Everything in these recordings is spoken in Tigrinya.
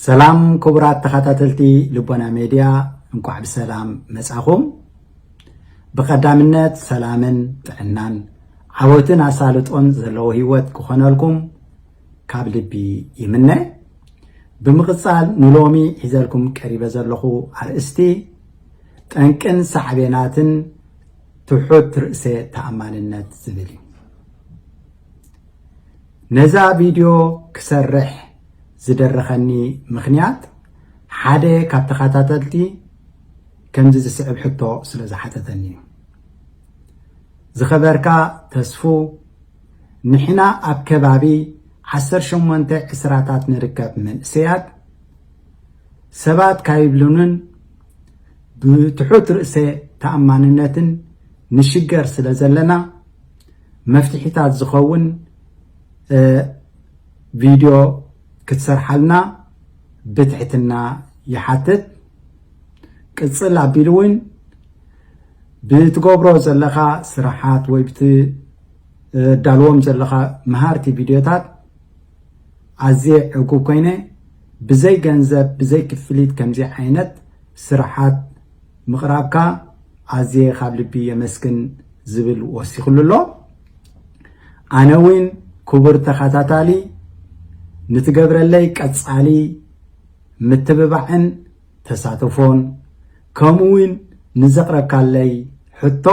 ሰላም ክቡራት ተኸታተልቲ ልቦና ሜድያ፣ እንኳዕ ብሰላም መጻኹም። ብቐዳምነት ሰላምን ጥዕናን ዓወትን ኣሳልጦን ዘለዎ ህይወት ክኾነልኩም ካብ ልቢ ይምነ። ብምቕጻል ንሎሚ ሒዘልኩም ቀሪበ ዘለኹ ኣርእስቲ ጠንቅን ሳዕቤናትን ትሑት ርእሰ ተኣማንነት ዝብል እዩ። ነዛ ቪድዮ ክሰርሕ ዝደረኸኒ ምኽንያት ሓደ ካብ ተኸታተልቲ ከምዚ ዝስዕብ ሕቶ ስለ ዝሓተተኒ እዩ። ዝኸበርካ ተስፉ፣ ንሕና ኣብ ከባቢ ዓሰርተ ሸሞንተ ዕስራታት ንርከብ መንእሰያት ሰባት ካይብሉንን ብትሑት ርእሰ ተኣማንነትን ንሽገር ስለ ዘለና መፍትሒታት ዝኸውን እ፣ ቪድዮ ክትሰርሓልና ብትሕትና ይሓትት። ቅጽል ኣቢሉ እውን ብትገብሮ ዘለኻ ስራሓት ወይ ብትዳልዎም ዘለኻ መሃርቲ ቪድዮታት ኣዝየ ዕጉብ ኮይነ፣ ብዘይ ገንዘብ ብዘይ ክፍሊት ከምዚ ዓይነት ስራሓት ምቕራብካ ኣዝየ ካብ ልቢ የመስግን ዝብል ወሲኽሉ ኣሎ። ኣነ እውን ክቡር ተኸታታሊ ንትገብረለይ ቀጻሊ ምትብባዕን ተሳትፎን ከምኡ እውን ንዘቕረብካለይ ሕቶ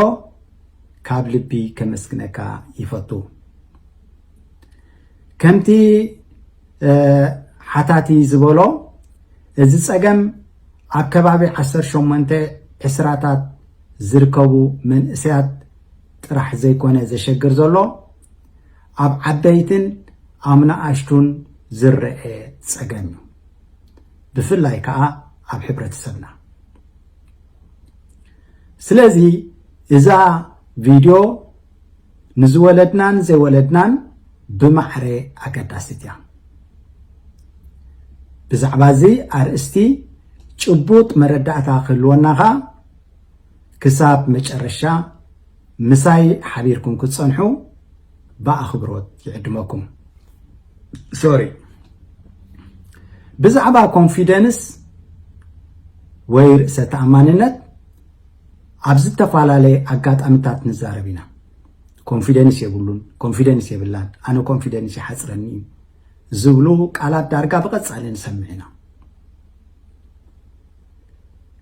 ካብ ልቢ ከመስግነካ ይፈቱ። ከምቲ እ፣ ሓታቲ ዝበሎ፣ እዚ ጸገም ኣብ ከባቢ ዓሰርተ ሸሞንተ ዕስራታት ዝርከቡ መንእሰያት ጥራሕ ዘይኮነ ዘሸግር ዘሎ፣ ኣብ ዓበይትን ኣብ ንኣሽቱን ዝረአ ጸገም እዩ። ብፍላይ ከኣ ኣብ ሕብረተሰብና። ስለዚ እዛ ቪድዮ ንዝወለድናን ዘይወለድናን ብማዕረ ኣገዳሲት እያ። ብዛዕባ እዚ ኣርእስቲ ጭቡጥ መረዳእታ ክህልወና ከኣ ክሳብ መጨረሻ ምሳይ ሓቢርኩም ክትጸንሑ ብኣኽብሮት ይዕድመኩም። ሶሪ። ብዛዕባ ኮንፊደንስ ወይ ርእሰ ተኣማንነት ኣብ ዝተፈላለየ ኣጋጣሚታት ንዛረብ ኢና። ኮንፊደንስ የብሉን፣ ኮንፊደንስ የብላን፣ ኣነ ኮንፊደንስ ይሓጽረኒ እዩ ዝብሉ ቃላት ዳርጋ ብቐጻሊ ንሰምዕ ኢና።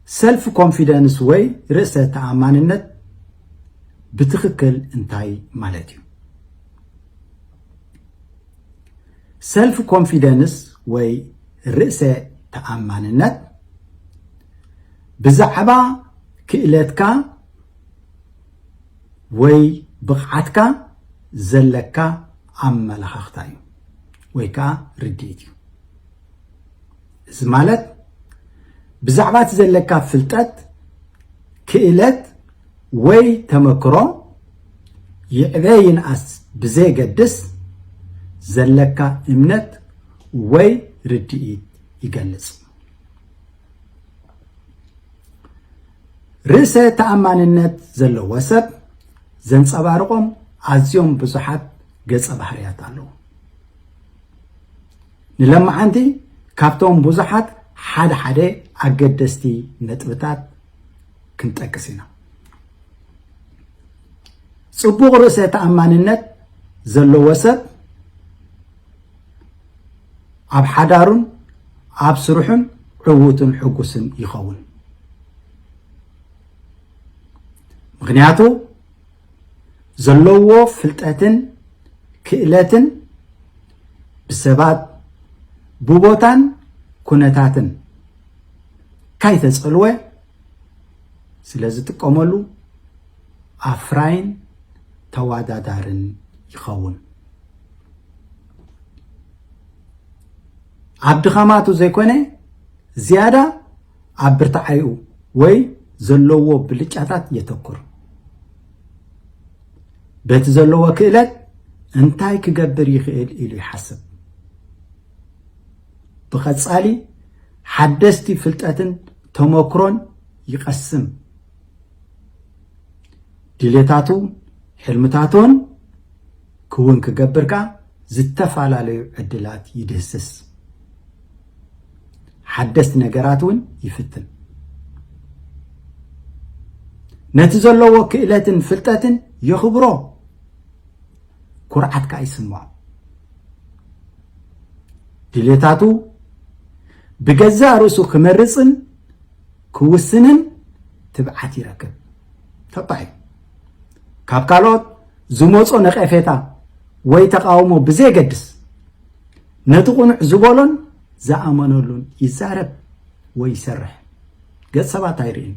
ሰልፍ ኮንፊደንስ ወይ ርእሰ ተኣማንነት ብትኽክል እንታይ ማለት እዩ? ሰልፍ ኮንፊደንስ ወይ ርእሰ ተኣማንነት ብዛዕባ ክእለትካ ወይ ብቕዓትካ ዘለካ ኣመለኻኽታ እዩ ወይ ከዓ ርድኢት እዩ። እዚ ማለት ብዛዕባ እቲ ዘለካ ፍልጠት፣ ክእለት ወይ ተመክሮ ይዕበ ይንኣስ ብዘየገድስ ዘለካ እምነት ወይ ርድኢት ይገልጽ። ርእሰ ተኣማንነት ዘለዎ ሰብ ዘንጸባርቖም ኣዝዮም ብዙሓት ገጸ ባህርያት ኣለዉ። ንለማዓንቲ ካብቶም ብዙሓት ሓደ ሓደ ኣገደስቲ ነጥብታት ክንጠቅስ ኢና። ጽቡቕ ርእሰ ተኣማንነት ዘለዎ ሰብ ኣብ ሓዳሩን ኣብ ስርሑን ዕዉትን ሕጉስን ይኸውን። ምኽንያቱ ዘለዎ ፍልጠትን ክእለትን ብሰባት ብቦታን ኩነታትን ካይተጸልወ ስለ ዝጥቀመሉ ኣፍራይን ተዋዳዳርን ይኸውን። ኣብ ድኻማቱ ዘይኮነ ዝያዳ ኣብ ብርታዓይኡ ወይ ዘለዎ ብልጫታት የተኩር። በቲ ዘለዎ ክእለት እንታይ ክገብር ይኽእል ኢሉ ይሓስብ። ብቐጻሊ ሓደስቲ ፍልጠትን ተመክሮን ይቐስም። ድሌታቱን ሕልምታቱን ክውን ክገብር ከኣ ዝተፈላለዩ ዕድላት ይድህስስ። ሓደስቲ ነገራት እውን ይፍትን። ነቲ ዘለዎ ክእለትን ፍልጠትን የኽብሮ፣ ኩርዓት ከኣ ይስምዖ። ድሌታቱ ብገዛእ ርእሱ ክመርጽን ክውስንን ትብዓት ይረክብ። ተባሂ ካብ ካልኦት ዝመጾ ነቐፌታ ወይ ተቓውሞ ብዘየገድስ፣ ነቲ ቅኑዕ ዝበሎን ዝኣመነሉን ይዛረብ ወይ ይሰርሕ። ገጽ ሰባት ኣይርእን።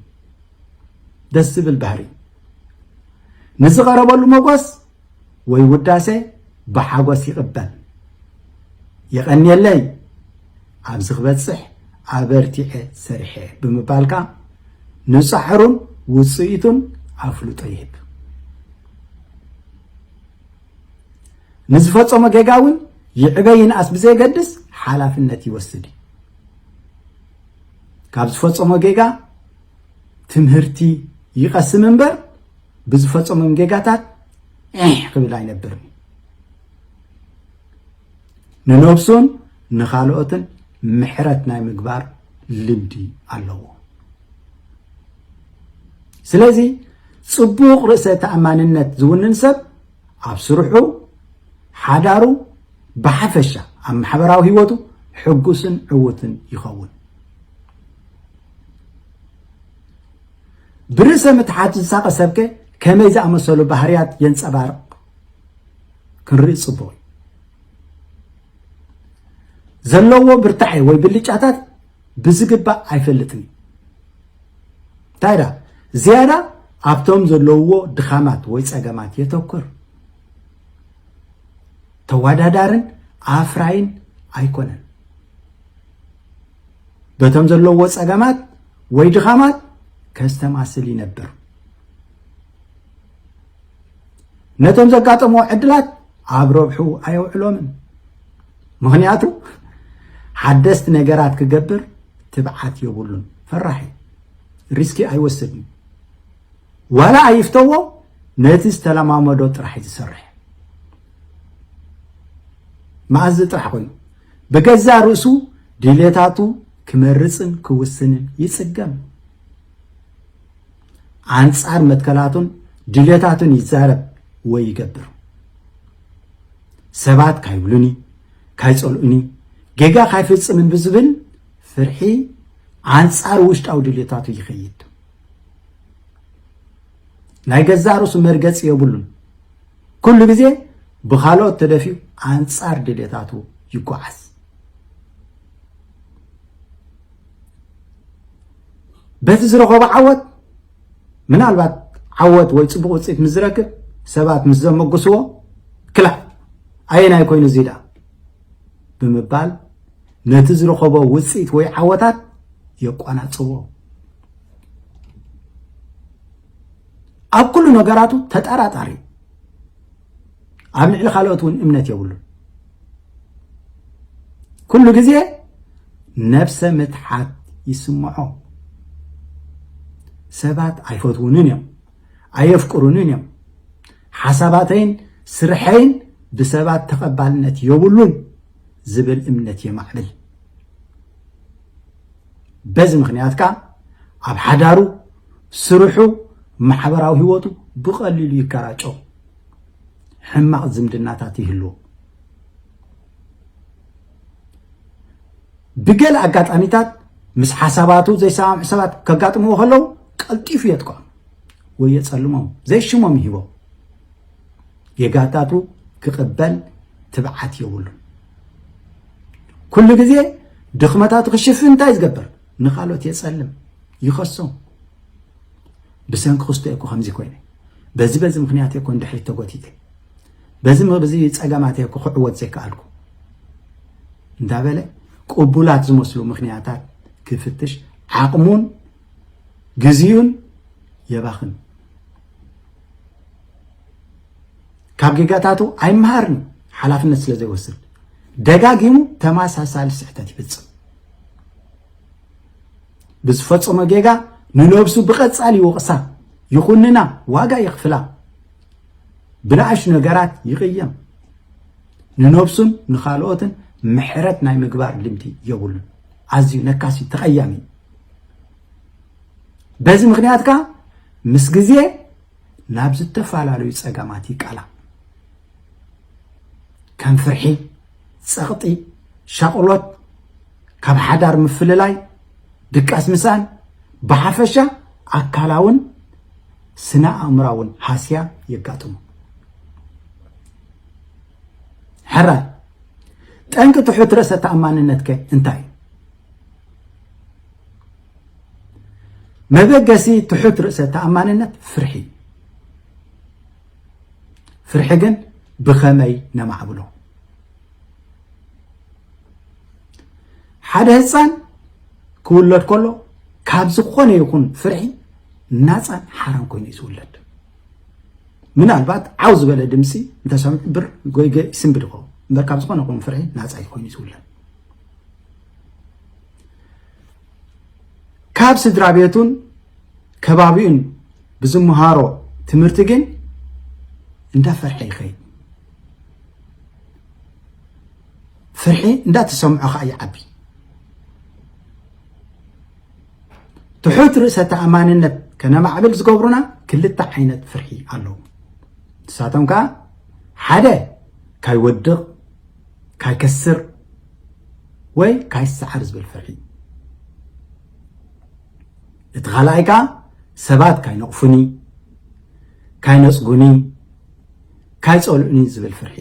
ደስ ዝብል ባህሪ። ንዝቐረበሉ መጎስ ወይ ውዳሴ ብሓጎስ ይቕበል። የቐንየለይ፣ ኣብዚ ክበጽሕ ኣበርቲዐ ሰሪሐ ብምባልካ ንጻዕሩን ውጽኢቱን ኣፍልጦ ይህብ። ንዝፈጸሞ ጌጋ እውን ይዕበ ይንኣስ ብዘየገድስ ሓላፍነት ይወስድ እዩ። ካብ ዝፈጸሞ ጌጋ ትምህርቲ ይቐስም እምበር ብዝፈጸሞም ጌጋታት ዒሕ ክብል ኣይነብርን። ንነብሱን ንኻልኦትን ምሕረት ናይ ምግባር ልምዲ ኣለዎ። ስለዚ ጽቡቕ ርእሰ ተኣማንነት ዝውንን ሰብ ኣብ ስርሑ፣ ሓዳሩ፣ ብሓፈሻ ኣብ ማሕበራዊ ህይወቱ ሕጉስን ዕዉትን ይኸውን። ብርእሰ ምትሓት ዝሳቐ ሰብከ ከመይ ዝኣመሰሉ ባህርያት የንጸባርቕ ክንርኢ ጽቡቕ እዩ። ዘለዎ ብርታዐ ወይ ብልጫታት ብዝግባእ ኣይፈልጥን እዩ። እንታይ ደኣ ዝያዳ ኣብቶም ዘለውዎ ድኻማት ወይ ጸገማት የተኩር። ተወዳዳርን ኣፍራይን ኣይኮነን። በቶም ዘለውዎ ጸገማት ወይ ድኻማት ከስተማስል ይነብር። ነቶም ዘጋጠምዎ ዕድላት ኣብ ረብሑ ኣየውዕሎምን። ምኽንያቱ ሓደስቲ ነገራት ክገብር ትብዓት የብሉን። ፈራሒ፣ ሪስኪ ኣይወስድን። ዋላ ኣይፍተዎ፣ ነቲ ዝተለማመዶ ጥራሕ እዩ ዝሰርሕ። መኣዝ ጥራሕ ኮይኑ ብገዛእ ርእሱ ድሌታቱ ክመርጽን ክውስንን ይጽገም። ኣንጻር መትከላቱን ድሌታቱን ይዛረብ ወይ ይገብር። ሰባት ካይብሉኒ፣ ካይጸልኡኒ፣ ጌጋ ካይፍጽምን ብዝብል ፍርሒ ኣንጻር ውሽጣዊ ድሌታቱ ይኸይድ። ናይ ገዛእ ርእሱ መርገጺ የብሉን። ኩሉ ግዜ ብኻልኦት ተደፊኡ ኣንጻር ድሌታቱ ይጓዓዝ። በቲ ዝረኸቦ ዓወት፣ ምናልባት ዓወት ወይ ጽቡቕ ውጽኢት ምስ ዝረክብ፣ ሰባት ምስ ዘመጉስዎ፣ ክላእ ኣየናይ ኮይኑ እዚ ደኣ ብምባል ነቲ ዝረኸቦ ውጽኢት ወይ ዓወታት የቋናጽቦ። ኣብ ኩሉ ነገራቱ ተጠራጣሪ፣ ኣብ ልዕሊ ካልኦት እውን እምነት የብሉን። ኩሉ ግዜ ነብሰ ምትሓት ይስምዖ። ሰባት ኣይፈትውንን እዮም፣ ኣየፍቅሩንን እዮም። ሓሳባተይን ስርሐይን ብሰባት ተቐባልነት የብሉን ዝብል እምነት የማዕብል። በዚ ምኽንያት ከኣ ኣብ ሓዳሩ፣ ስርሑ፣ ማሕበራዊ ህይወቱ ብቐሊሉ ይከራጮ። ሕማቕ ዝምድናታት ይህልዎ። ብገለ ኣጋጣሚታት ምስ ሓሳባቱ ዘይሰማምዑ ሰባት ከጋጥምዎ ከለዉ ቀልጢፉ የጥቅዖም ወይ የጸልሞም፣ ዘይሽሞም ይህቦም። ጌጋታቱ ክቕበል ትብዓት የብሉን። ኩሉ ግዜ ድኽመታቱ ክሽፍን እንታይ ዝገብር? ንኻልኦት የጸልም፣ ይኸሶም። ብሰንኪ ክስቶ እኮ ከምዚ ኮይነ፣ በዚ በዚ ምኽንያት እኮ እንድሕሪት ተጎቲተ፣ በዚ ም-፣ በዚ ጸገማት እኮ ክዕወት ዘይከኣልኩ እንዳበለ ቅቡላት ዝመስሉ ምኽንያታት ክፍትሽ ዓቕሙን ግዜኡን የባኽን። ካብ ጌጋታቱ ኣይመሃርን፣ ሓላፍነት ስለ ዘይወስድ ደጋጊሙ ተመሳሳሊ ስሕተት ይፍጽም። ብዝፈጸሞ ጌጋ ንነብሱ ብቐጻሊ ይወቕሳ፣ ይኹንና፣ ዋጋ የኽፍላ። ብንኣሽቱ ነገራት ይቕየም። ንነብሱን ንኻልኦትን ምሕረት ናይ ምግባር ልምዲ የብሉን። ኣዝዩ ነካሲ ተቐያሚ። በዚ ምኽንያት ከኣ ምስ ግዜ ናብ ዝተፈላለዩ ጸገማት ይቃላ። ከም ፍርሒ፣ ጸቕጢ፣ ሻቕሎት፣ ካብ ሓዳር ምፍልላይ፣ ድቃስ ምስኣን፣ ብሓፈሻ ኣካላውን ስነ ኣእምራውን ሃስያ የጋጥሞ። ሕራይ፣ ጠንቂ ትሑት ርእሰ ተኣማንነትከ እንታይ እዩ? መበገሲ ትሑት ርእሰ ተኣማንነት ፍርሒ። ፍርሒ ግን ብኸመይ ነማዕብሎ? ሓደ ህፃን ክውለድ ከሎ ካብ ዝኾነ ይኹን ፍርሒ ናፃን ሓራን ኮይኑ እዩ ዝውለድ። ምናልባት ዓው ዝበለ ድምፂ እንተሰምዑ ብር ጎይገ ይስንብድ ይኸውን እምበር ካብ ዝኾነ ይኹን ፍርሒ ናፃ እዩ ኮይኑ ዝውለድ። ካብ ስድራ ቤቱን ከባቢኡን ብዝመሃሮ ትምህርቲ ግን እንዳፈርሐ ይኸይድ። ፍርሒ እንዳተሰምዖ ከዓ ይዓቢ። ትሑት ርእሰ ተኣማንነት ከነማዕብል ዝገብሩና ክልተ ዓይነት ፍርሒ ኣለዉ። ንሳቶም ከዓ ሓደ ካይወድቕ፣ ካይከስር ወይ ካይሰዓር ዝብል ፍርሒ። እቲ ካልኣይ ከዓ ሰባት ካይነቕፉኒ፣ ካይነጽጉኒ፣ ካይጸልኡኒ ዝብል ፍርሒ።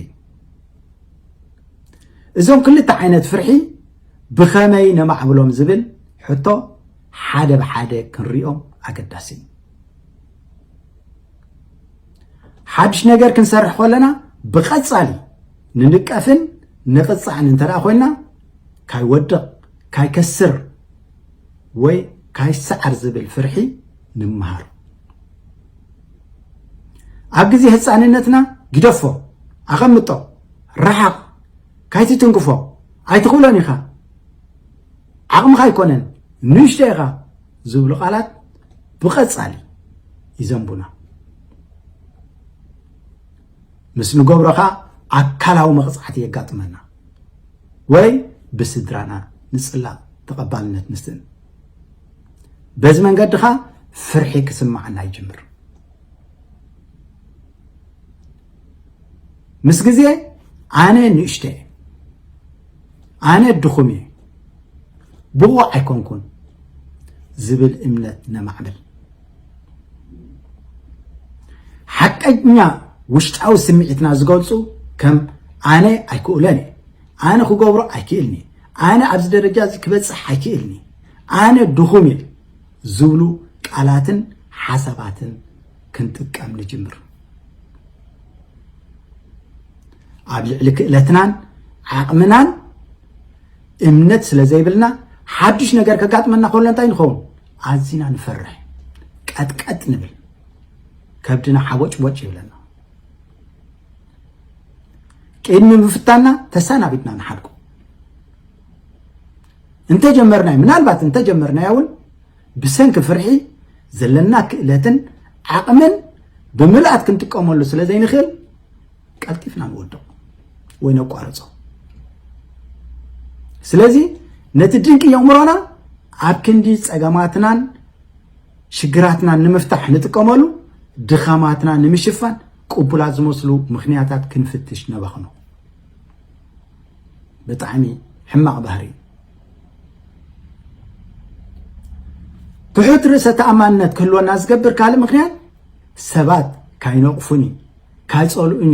እዞም ክልተ ዓይነት ፍርሒ ብኸመይ ነማዕብሎም ዝብል ሕቶ ሓደ ብሓደ ክንሪኦም ኣገዳሲ እዩ። ሓድሽ ነገር ክንሰርሕ ከለና ብቐጻሊ ንንቀፍን ንቕጻዕን እንተ ደኣ ኮይና ካይወድቕ፣ ካይከስር ወይ ካይሰዓር ዝብል ፍርሒ ንምሃር። ኣብ ግዜ ህፃንነትና ግደፎ፣ ኣቐምጦ፣ ረሓቕ፣ ካይትትንክፎ፣ ኣይትኽእሎን ኢኻ፣ ዓቕምኻ ኣይኮነን፣ ንእሽቶ ኢኻ ዝብሉ ቃላት ብቐጻሊ ይዘንቡና። ምስ ንገብሮ ኸኣ ኣካላዊ መቕጻዕቲ የጋጥመና ወይ ብስድራና ንጽላእ፣ ተቐባልነት ንስእን። በዚ መንገዲ ኸኣ ፍርሒ ክስምዓና ይጅምር። ምስ ግዜ ኣነ ንእሽቶ እየ፣ ኣነ ድኹም እየ፣ ብቑዕ ኣይኮንኩን ዝብል እምነት ነማዕብል። ሓቀኛ ውሽጣዊ ስምዒትና ዝገልጹ ከም ኣነ ኣይክእሎን እየ፣ ኣነ ክገብሮ ኣይክእልን እየ፣ ኣነ ኣብዚ ደረጃ እዚ ክበጽሕ ኣይክእልን እየ፣ ኣነ ድኹም እየ ዝብሉ ቃላትን ሓሳባትን ክንጥቀም ንጅምር። ኣብ ልዕሊ ክእለትናን ዓቕምናን እምነት ስለ ዘይብልና ሓድሽ ነገር ከጋጥመና ከሎ እንታይ ንኸውን? ኣዚና ንፈርሕ፣ ቀጥቀጥ ንብል፣ ከብድና ሓቦጭቦጭ ይብለና። ቅድሚ ምፍታንና ተሰናቢትና ንሓድጎ። እንተጀመርናዮ፣ ምናልባት እንተጀመርናዮ እውን ብሰንኪ ፍርሒ ዘለና ክእለትን ዓቕምን ብምልኣት ክንጥቀመሉ ስለ ዘይንኽእል ቀልጢፍና ንወድቕ ወይ ነቋርጾ። ስለዚ ነቲ ድንቂ የእምሮና ኣብ ክንዲ ጸገማትናን ሽግራትናን ንምፍታሕ ንጥቀመሉ፣ ድኻማትና ንምሽፋን ቅቡላት ዝመስሉ ምኽንያታት ክንፍትሽ ነባኽኖ። ብጣዕሚ ሕማቕ ባህሪ። ትሑት ርእሰ ተኣማንነት ክህልወና ዝገብር ካልእ ምኽንያት ሰባት ካይነቕፉኒ፣ ካይጸልኡኒ፣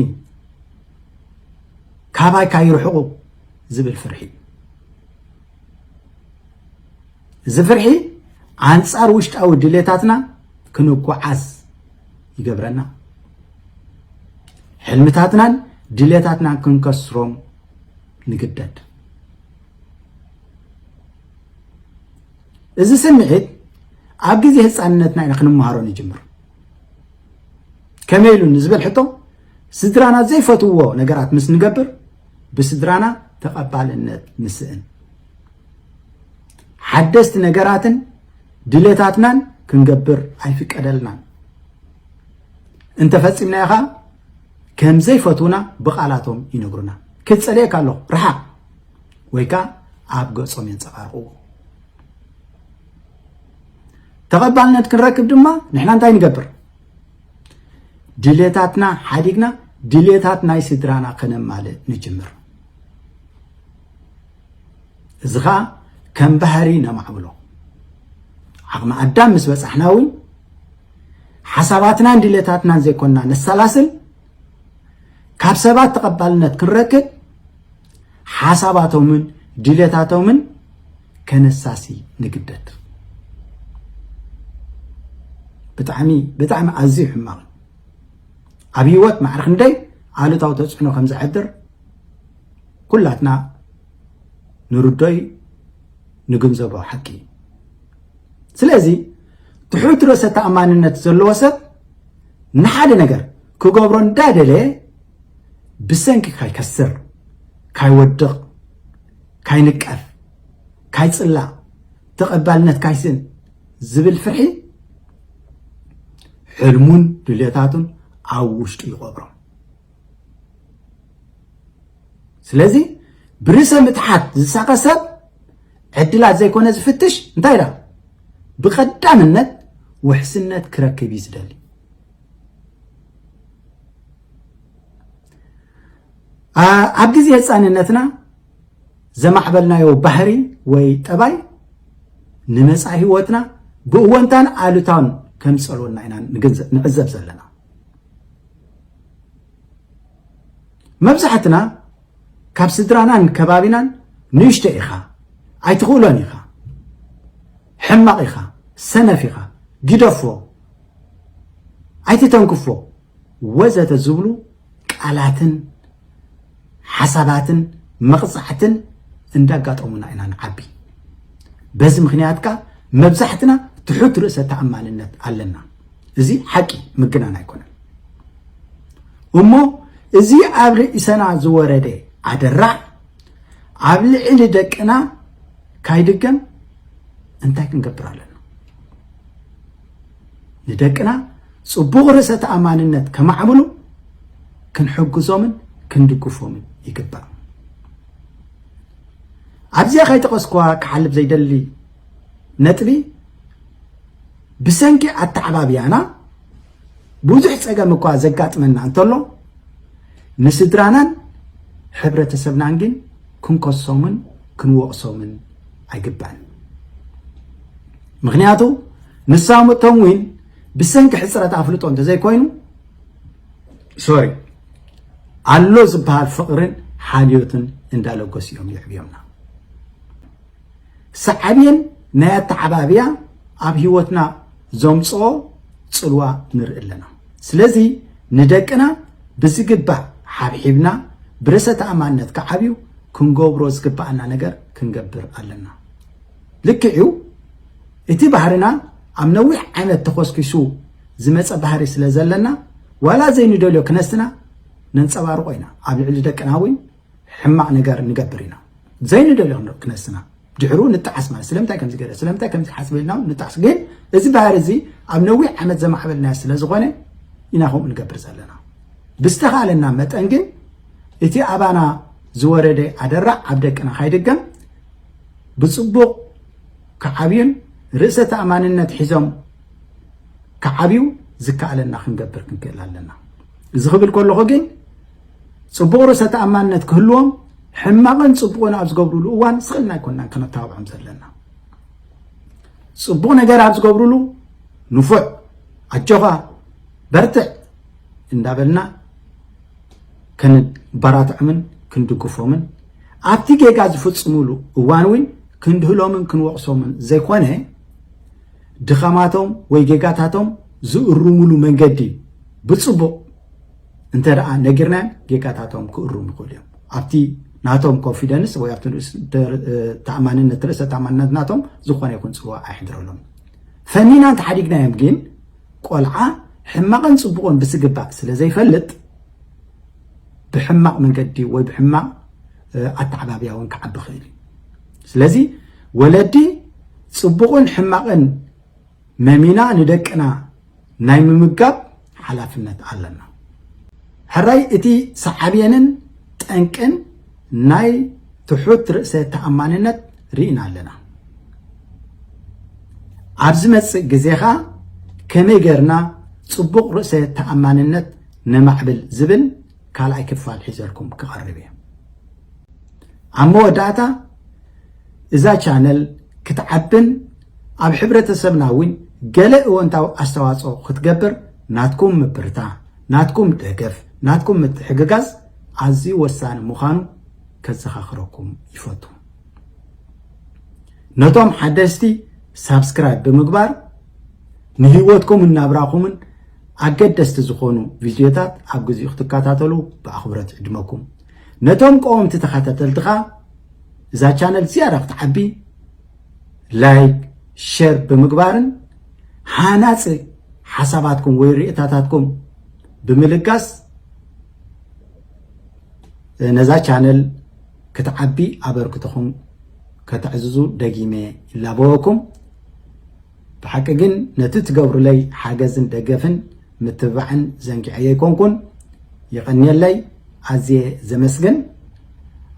ካባይ ካይርሕቑ ዝብል ፍርሒ። እዚ ፍርሒ ኣንጻር ውሽጣዊ ድሌታትና ክንጓዓዝ ይገብረና። ሕልምታትናን ድሌታትናን ክንከስሮም ንግደድ። እዚ ስምዒት ኣብ ግዜ ህፃንነትና ኢና ክንመሃሮ ንጅምር። ከመይ ኢሉ ንዝብል ሕቶ፣ ስድራና ዘይፈትውዎ ነገራት ምስ ንገብር ብስድራና ተቐባልነት ንስእን። ሓደስቲ ነገራትን ድሌታትናን ክንገብር ኣይፍቀደልናን። እንተፈፂምናዮ ከዓ ከም ዘይፈትውና ብቓላቶም ይነግሩና። ክፀልየካ ኣለኹ፣ ርሓቕ፣ ወይ ከዓ ኣብ ገፆም የንፀባርቕዎ። ተቐባልነት ክንረክብ ድማ ንሕና እንታይ ንገብር? ድሌታትና ሓዲግና ድሌታት ናይ ስድራና ከነማልእ ንጅምር። እዚ ኸኣ ከም ባህሪ ነማዕብሎ። ዓቕሚ ኣዳም ምስ በጻሕና እውን ሓሳባትናን ድሌታትናን ዘይኮንና ነሰላስል፣ ካብ ሰባት ተቐባልነት ክንረክብ ሓሳባቶምን ድሌታቶምን ከነሳሲ ንግደድ። ብጣዕሚ ብጣዕሚ ኣዝዩ ሕማቕ፣ ኣብ ህይወት ማዕረ ክንደይ ኣሉታዊ ተፅዕኖ ከም ዘሕድር ኩላትና ንርዶይ ንግንዘቦ ሓቂ እዩ። ስለዚ ትሑት ርእሰ ተኣማንነት ዘለዎ ሰብ ንሓደ ነገር ክገብሮ እንዳደለየ ብሰንኪ ካይከስር፣ ካይወድቕ፣ ካይንቀፍ፣ ካይጽላእ፣ ተቐባልነት ካይስን ዝብል ፍርሒ ሕልሙን ድሌታቱን ኣብ ውሽጡ ይቐብሮም። ስለዚ ብርእሰ ምትሓት ዝሳቐ ሰብ ዕድላት ዘይኮነ ዝፍትሽ እንታይ ኢላ? ብቐዳምነት ውሕስነት ክረክብ እዩ ዝደሊ። ኣብ ግዜ ህፃንነትና ዘማዕበልናዮ ባህሪ ወይ ጠባይ ንመፃኢ ህይወትና ብእወንታን ኣሉታን ከም ዝፀልወና ኢና ንዕዘብ ዘለና። መብዛሕትና ካብ ስድራናን ከባቢናን ንእሽቶ ኢኻ፣ ኣይትኽእሎን ኢኻ፣ ሕማቕ ኢኻ፣ ሰነፍ ኢኻ፣ ግደፎ፣ ኣይትተንክፎ ወዘተ ዝብሉ ቃላትን ሓሳባትን መቕጻዕትን እንዳጋጠሙና ኢና ንዓቢ። በዚ ምኽንያት ከኣ መብዛሕትና ትሑት ርእሰ ተኣማንነት ኣለና። እዚ ሓቂ ምግናን ኣይኮነን። እሞ እዚ ኣብ ርእሰና ዝወረደ ኣደራዕ ኣብ ልዕሊ ደቅና ካይድገም እንታይ ክንገብር ኣለና? ንደቅና ጽቡቕ ርእሰ ተኣማንነት ከማዕብሉ ክንሕግዞምን ክንድግፎምን ይግባእ። ኣብዚኣ ከይጠቐስኩዋ ክሓልፍ ዘይደሊ ነጥቢ፣ ብሰንኪ ኣተዓባብያና ብዙሕ ጸገም እኳ ዘጋጥመና እንተሎ፣ ንስድራናን ሕብረተሰብናን ግን ክንከሶምን ክንወቕሶምን ኣይግባእን። ምኽንያቱ ንሳቶም እውን ብሰንኪ ሕጽረት ኣፍልጦ እንተዘይኮይኑ፣ ሶሪ፣ ኣሎ ዝበሃል ፍቕርን ሓልዮትን እንዳለገሱ እዮም የዕብዮምና። ሳዕቤን ናይ ኣተዓባብያ ኣብ ህይወትና ዘምጽኦ ጽልዋ ንርኢ ኣለና። ስለዚ ንደቅና ብዝግባእ ሓብሒብና ብርእሰ ተኣማንነት ክዓብዩ ክንገብሮ ዝግብኣና ነገር ክንገብር ኣለና። ልክዕ እዩ፣ እቲ ባህርና ኣብ ነዊሕ ዓመት ተኾስኪሱ ዝመጸ ባህሪ ስለ ዘለና፣ ዋላ ዘይንደልዮ ክነስና ነንጸባርቆ ኢና። ኣብ ልዕሊ ደቅና እውን ሕማቕ ነገር ንገብር ኢና። ዘይንደልዮ ክነስና ድሕሩ ንጠዓስ ማለት ስለምንታይ ከምዚ ገለ ስለምንታይ ከምዚ ሓስብ ኢልና እውን ንጠዓስ። ግን እዚ ባህሪ እዚ ኣብ ነዊሕ ዓመት ዘማዕበልናዮ ስለ ዝኾነ ኢና ከምኡ ንገብር ዘለና። ብዝተኻእለና መጠን ግን እቲ ኣባና ዝወረደ ኣደራዕ ኣብ ደቅና ካይድገም ብጽቡቕ ክዓብዩን ርእሰ ተኣማንነት ሒዞም ክዓብዩ ዝከኣለና ክንገብር ክንክእል ኣለና። እዚ ክብል ከለኹ ግን ጽቡቕ ርእሰ ተኣማንነት ክህልዎም ሕማቕን ጽቡቕን ኣብ ዝገብሩሉ እዋን ስኽልና ኣይኮንናን ከነተባብዖም ዘለና። ጽቡቕ ነገር ኣብ ዝገብሩሉ ንፉዕ፣ ኣጆኻ፣ በርትዕ እንዳበልና ከነበራትዖምን ክንድግፎምን ኣብቲ ጌጋ ዝፍጽሙሉ እዋን እውን ክንድህሎምን ክንወቕሶምን ዘይኮነ፣ ድኻማቶም ወይ ጌጋታቶም ዝእርሙሉ መንገዲ ብጽቡቕ እንተ ደኣ ነጊርናዮም ጌጋታቶም ክእርሙ ይኽእሉ እዮም። ኣብቲ ናቶም ኮንፊደንስ ወይ ኣብቲ ርእስ-፣ ደር-፣ እ፣ ተኣማንነት፣ ርእሰ ተኣማንነት ናቶም ዝኾነ ይኹን ጽልዋ ኣይሕድረሎም። ፈኒና እንተሓዲግናዮም ግን ቆልዓ ሕማቕን ጽቡቕን ብዝግባእ ስለ ዘይፈልጥ ብሕማቕ መንገዲ ወይ ብሕማቕ፣ እ፣ ኣተዓባብያ እውን ክዓቢ ይኽእል እዩ። ስለዚ ወለዲ ጽቡቕን ሕማቕን መሚና ንደቅና ናይ ምምጋብ ሓላፍነት ኣለና። ሕራይ እቲ ሳዕቤንን ጠንቅን ናይ ትሑት ርእሰ ተኣማንነት ርኢና ኣለና። ኣብ ዝመጽእ ግዜ ኸኣ ከመይ ጌርና ጽቡቕ ርእሰ ተኣማንነት ነማዕብል ዝብል ካልኣይ ክፋል ሒዘልኩም ክቐርብ እየ። ኣብ መወዳእታ እዛ ቻነል ክትዓብን ኣብ ሕብረተሰብና እውን ገለ እወንታዊ ኣስተዋጽኦ ክትገብር ናትኩም ምብርታ፣ ናትኩም ደገፍ፣ ናትኩም ምትሕግጋዝ ኣዝዩ ወሳኒ ምዃኑ ከዘኻኽረኩም ይፈቱ። ነቶም ሓደስቲ ሳብስክራይብ ብምግባር ንህይወትኩምን ናብራኹምን ኣገደስቲ ዝኾኑ ቪድዮታት ኣብ ግዚኡ ክትከታተሉ ብኣኽብሮት ይዕድመኩም። ነቶም ቀወምቲ ተኸታተልቲ ኸኣ እዛ ቻነል ዝያዳ ክትዓቢ ላይክ፣ ሸር ብምግባርን ሃናጺ ሓሳባትኩም ወይ ርእይታታትኩም ብምልጋስ ነዛ ቻነል ክትዓቢ ኣበርክቶኹም ከተዕዝዙ ደጊመ ይላበወኩም። ብሓቂ ግን ነቲ ትገብሩለይ ሓገዝን ደገፍን ምትብባዕን ዘንጊዐ ኣይኮንኩን። የቐንየለይ፣ ኣዝየ ዘመስግን።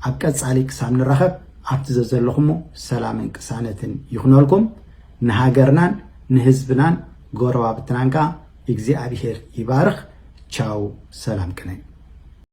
ኣብ ቀጻሊ ክሳብ ንራኸብ ኣብቲ ዘዘለኹሞ ሰላምን ቅሳነትን ይኹነልኩም። ንሃገርናን ንህዝብናን ጎረባብትናን ከኣ እግዚኣብሄር ይባርኽ። ቻው፣ ሰላም ቅነ።